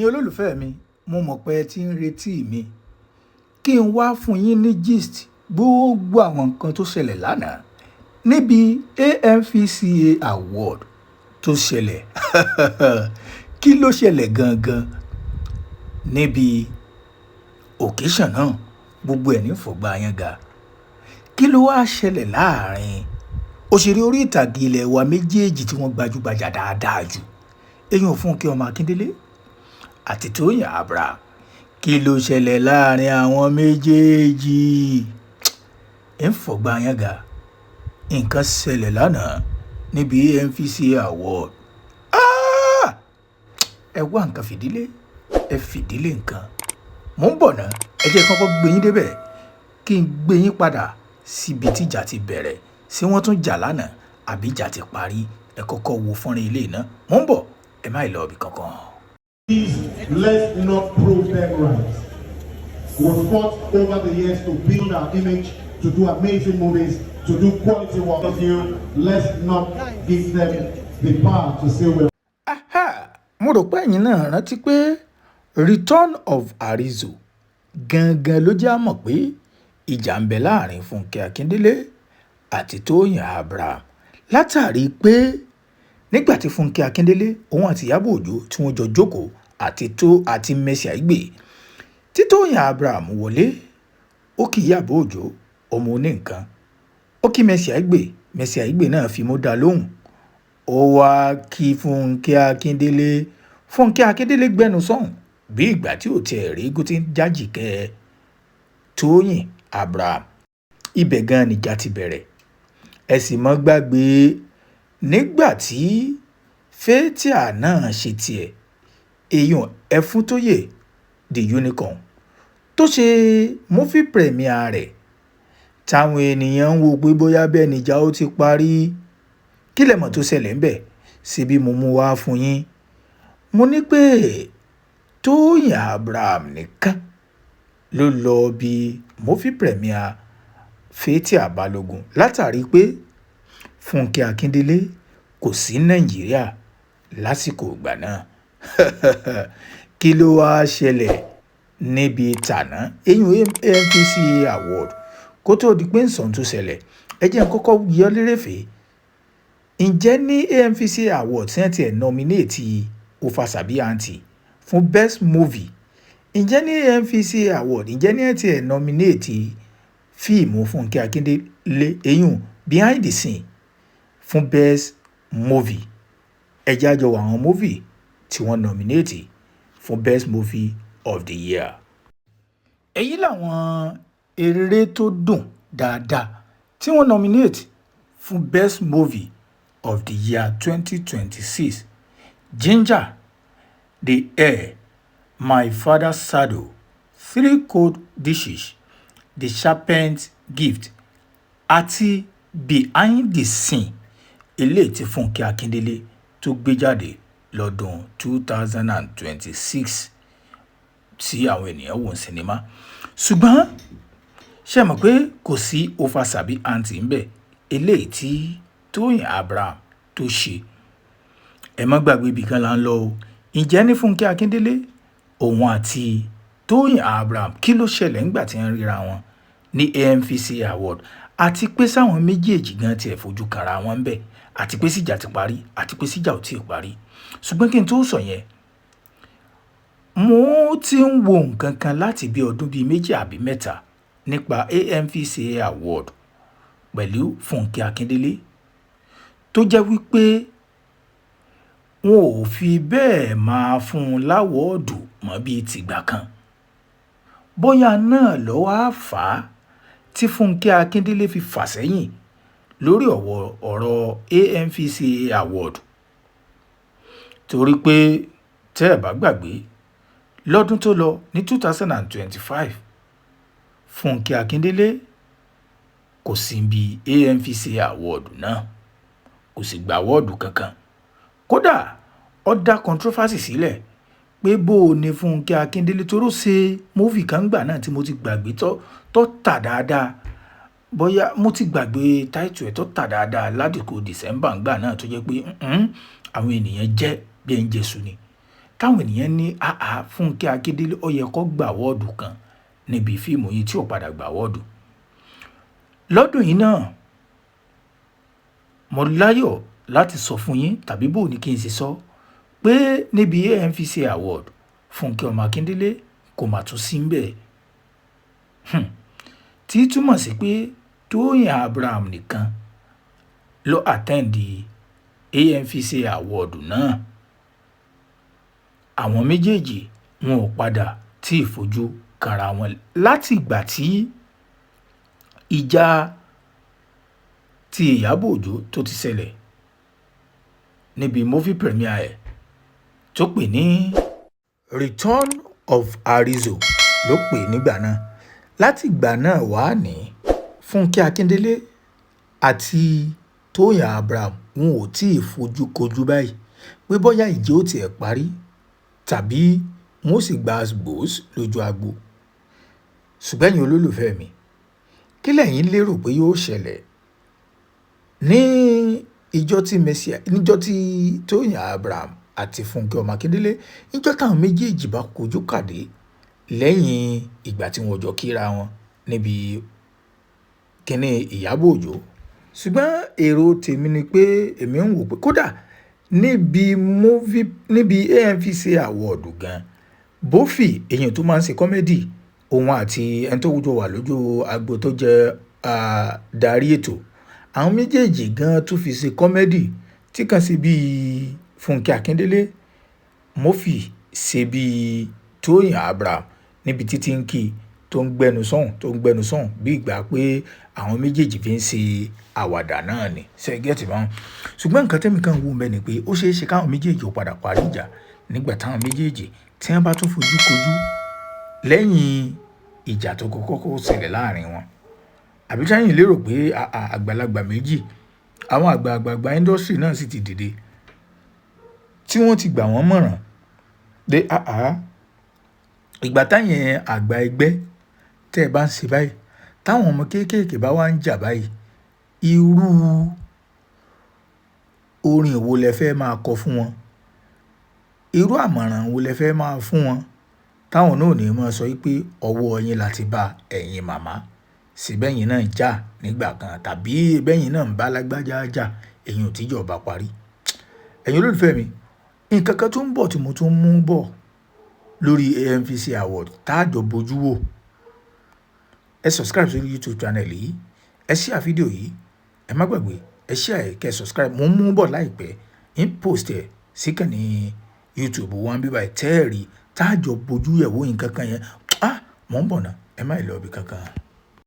Ẹ̀yin olólùfẹ́ mi, mo mọ̀ pé ẹ ti ń retí mi kí n wá fún yín ní gist gbogbo àwọn nǹkan tó ṣẹlẹ̀ lánàá níbi AMVCA Award tó ṣẹlẹ̀. Kí ló ṣẹlẹ̀ gangan níbi occasion náà? Gbogbo ẹ̀ ní fọ̀gbà yẹn ga. Kí ló wá ṣẹlẹ̀ láàrin òṣèré orí ìtàgé ilé wa méjèèjì tí wọ́n gbajúgbajà dáadáa jù, eyín Fúnkẹ́ ọmọ Akíndélé àti Tóyìn Abraham? Kí ló ṣẹlẹ̀ láàrin àwọn méjèèjì? Ń fọ̀gbà yẹn ga. Nǹkan ṣẹlẹ̀ lánàá níbi AMVCA Award. Ah! Ẹ wá nǹkan fìdílé, ẹ fìdílé nǹkan. Mò ń bọ̀ ná. Ẹ jẹ́ kọ́kọ́ gbé yín débẹ̀, kí n gbé yín padà síbi tíjà ti bẹ̀rẹ̀. Ṣé wọ́n tún jà lánàá àbí ìjà ti parí? Ẹ kọ́kọ́ wo fọ́nrán ilé iná. Mò ń bọ̀, ẹ má ì lọ ibì kankan. Please, let's not prove them right. We fought over the years to build our image, to do amazing movies, to do quality work. Of you, let's not give them the power to say we're Aha! Mo rò pé ẹ̀yin náà rántí pé Return of Arinzo gangan ló jẹ́ á mọ̀ pé ìjà ń bẹ láàrin Fúnkẹ́ Akíndélé àti Tóyìn Abraham, látàrí pé nígbà tí Fúnkẹ́ Akíndélé, òun àti Ìyábọ̀ Òjó, tí wọ́n jọ jókòó àti tó àti Mercy Aigbe, tí Tóyìn Abraham wọlé, ó kì Ìyábọ̀ Òjó, ọmọ oníǹkan, ó kí Mercy Aigbe, Mercy Aigbe náà fi mú dá lóhùn, ó wáá kí Fúnkẹ́ Akíndélé. Fúnkẹ́ Akíndélé gbẹnu sọ̀hún bí ìgbà tí ò tiẹ̀ rí eégún tí ń jájìkẹ́ Tóyìn Abraham. Ibẹ̀ gan nìjà ti bẹ̀rẹ̀. Ẹ sì mọ́ gbàgbé nígbà tí Fathia náà ṣe tiẹ̀, èèyàn Ẹfúntóyè the Unicorn, tó ṣe movie premiere rẹ̀, táwọn èèyàn ń wò pé bóyá bẹ́ẹ̀ níjà ó ti parí. Kí lẹ mọ̀ tó ṣẹlẹ̀ ńbẹ̀? Ṣebí mo mú wá fún yín? Mo ní pé Tóyìn Abraham nìkan ló lọ bí movie premiere Fathia Balogun, látàrí pé Fúnkẹ́ Akíndélé kò sí Nàìjíríà lásìkò ìgbà náà. Kí ló wáá ṣẹlẹ̀ níbi tànà eyín AMVCA Award? Kó tóó di pé ń sọ̀n tó ṣẹlẹ̀, ẹ jẹ́ n kọ́kọ́ yọ lérèfé. Ǹjẹ́ ní AMVCA Award tí wọ́n ti ẹ̀ nominate Oversabi Aunty fún best movie, ǹjẹ́ ní AMVCA Award, ǹjẹ́ ní ẹ̀ ti ẹ̀ nominate fíìmù Fúnkẹ́ Akíndélé, eyín Behind the Scene, fún best movie? Ẹ jẹ́ á jọ wo àwọn movie tí wọ́n nominate fún best movie of the year. Èyí làwọn eré tó dùn dáadáa tí wọ́n nominate fún best movie of the year 2026: Ginger, The Heir, My Father's Shadow, Three Cold Dishes, The Serpent's Gift àti Behind the Scene, eléyìí tí Fúnkẹ́ Akíndélé tó gbé jáde lọ́dún 2026 tí àwọn ènìyàn wò ní sinimá. Ṣùgbọ́n ṣé ẹ mọ̀ pé kò sí Oversabi Aunty ńbẹ̀, eléyìí tí Tóyìn Abraham tó ṣe? Ẹ má gbàgbé, ibì kan là ń lọ o. Ǹjẹ́ ní Fúnkẹ́ Akíndélé, òun àti Tóyìn Abraham, kí ló ṣẹlẹ̀ ńgbà tí wọ́n ríra wọn ní AMVCA Award, àti pé sáwọn méjèèjì gan tiẹ̀ fojú kanra wọn ńbẹ̀, àti pé síjà ti parí, àti pé síjà ò tíì parí? Ṣùgbọ́n kí n tó sọ yẹn, mo ti ń wo nǹkan kan láti bí ọdún bíi 2 àbí 3 nípa AMVCA Award pẹ̀lú Fúnkẹ́ Akíndélé, tó jẹ́ wípé wọn ò fi bẹ́ẹ̀ máa fún un l'award mọ́ bíi tìgbà kan. Bóyá náà ló wáá fà á tí Fúnkẹ́ Akíndélé fi fà sẹ́yìn lórí ọ̀rọ̀ AMVCA Award, torí pé tẹ́ ẹ̀ bá gbàgbé, lọ́dún tó lọ ní 2025, Fúnkẹ́ Akíndélé kò sí níbi AMVCA Award náà, kò sì gba award kankan. Kódà ó dá controversy sílẹ̀ pé bó o ní Fúnkẹ́ Akíndélé tó ṣe movie kan gbà náà tí mo ti gbàgbé, tó tà dáadáa, bóyá mo ti gbàgbé title ẹ̀, tó tà dáadáa ládìkò December ńgbà náà, tó jẹ́ pé àwọn ènìyàn jẹ́ bí ẹ̀ ń jẹ́sù ni. Táwọn ènìyàn ní àá Fúnkẹ́ Akíndélé ó yẹ kó gba award kan níbi fíìmù yìí tí ò padà gba award. Lọ́dún yìí náà, mo láyọ̀ láti sọ fún yín, tàbí bò ní kí n ṣe sọ pé níbi AMVCA Award, Fúnkẹ́ ọmọ Akíndélé kò mà tún sí níbẹ̀. Tí túmọ̀ sí pé Tóyìn Abraham nìkan ló attend AMVCA Award náà. Àwọn méjèèjì wọn ò padà tí ì fojú kanra wọn láti ìgbà tí ìjà tí Ìyábọ̀ Òjó tó ti ṣẹlẹ̀ níbi movie premiere ẹ̀ tó pè ní Return of Arinzo ló pè nígbà náà. Láti ìgbà náà wá ní Fúnkẹ́ Akíndélé àti Tóyìn Abraham wọn ò tí ì fojú kojú báyìí pé bóyá ìjà ó tiẹ̀ parí tàbí wọn ó sì gba gbòós lójú agbo. Ṣùgbọ́n ẹ̀yin olólùfẹ́ mi, kí lẹ̀yin lérò pé yóò ṣẹlẹ̀ ní ìjọ tí Mercy, níjọ́ tí Tóyìn Abraham àti Fúnkẹ́ ọmọ Akíndélé, níjọ́ táwọn méjèèjì bá kojú pàdé lẹ́yìn ìgbà tí wọ́n jọ kíra wọn níbi kíní Ìyábọ̀ Òjó? Ṣùgbọ́n èrò tèmi ni pé èmi ń wò pé kódà níbi movie, níbi AMVCA Award gan, Bófì èèyàn tó máa ń ṣe comedy, òun àti ẹni tó jọ wà lójú agbo tó jẹ́ darí ètò, àwọn méjèèjì gan tún fi ṣe comedy tí kan ṣe bí Fúnkẹ́ Akíndélé, Murphy ṣe bí Tóyìn Abraham níbi títí ń kí tó ń gbẹnu sọ̀hún, tó ń gbẹnu sọ̀hún bí ìgbà pé àwọn méjèèjì fi ń ṣe àwàdà náà ni. Ṣé ẹ get báun? Ṣùgbọ́n nǹkan tẹ́mi kan wò ńbẹ̀ ni pé ó ṣe é ṣe káwọn méjèèjì ó padà parí ìjà nígbà táwọn méjèèjì tí wọ́n bá tún fojú kojú lẹ́yìn ìjà tó kọ́kọ́ ṣẹlẹ̀ láàrin wọn. Àbí ṣẹ́yìn lérò pé àgbàlagbà méjì, àwọn àgbààgbà industry náà sì ti dìde tí wọ́n ti gbà wọ́n mọ̀ràn pé àá ìgbà táyẹn àgbà ẹgbẹ́ tẹ́ ẹ bá ń ṣe báyìí, táwọn ọmọ kéékèèké bá wá ń jà báyìí, irú orin wo lẹ fẹ́ máa kọ fún wọn? Irú àmọ̀ràn wo lẹ fẹ́ máa fún wọn? Táwọn náà ò ní máa sọ wípé ọwọ́ yín la ti bá ẹ̀yin màmá, síbẹ̀ yín náà jà nígbà kan tàbí bẹ́yìn náà ń bá lágbájá jà, èyí ò tí ìjà bá parí. Ẹ̀yin olólùfẹ́ mi, nǹkan kan tó ń bọ̀ tí mo tún mú bọ̀ lórí AMVCA Award tá a jọ bojú wò. Ẹ subscribe sórí YouTube channel yìí, ẹ share fídíò yìí, ẹ má gbàgbé, ẹ share ẹ kẹ́ subscribe. Mo ń mú bọ̀ láìpẹ́, ń post ẹ̀ sí kànnì YouTube wọn bí báyìí tẹ́ẹ̀rí tá a jọ bojú yẹ̀wò nǹkan kan yẹn. Ah, mò ń bọ̀ ná, ẹ má ì lọ ibi kankan.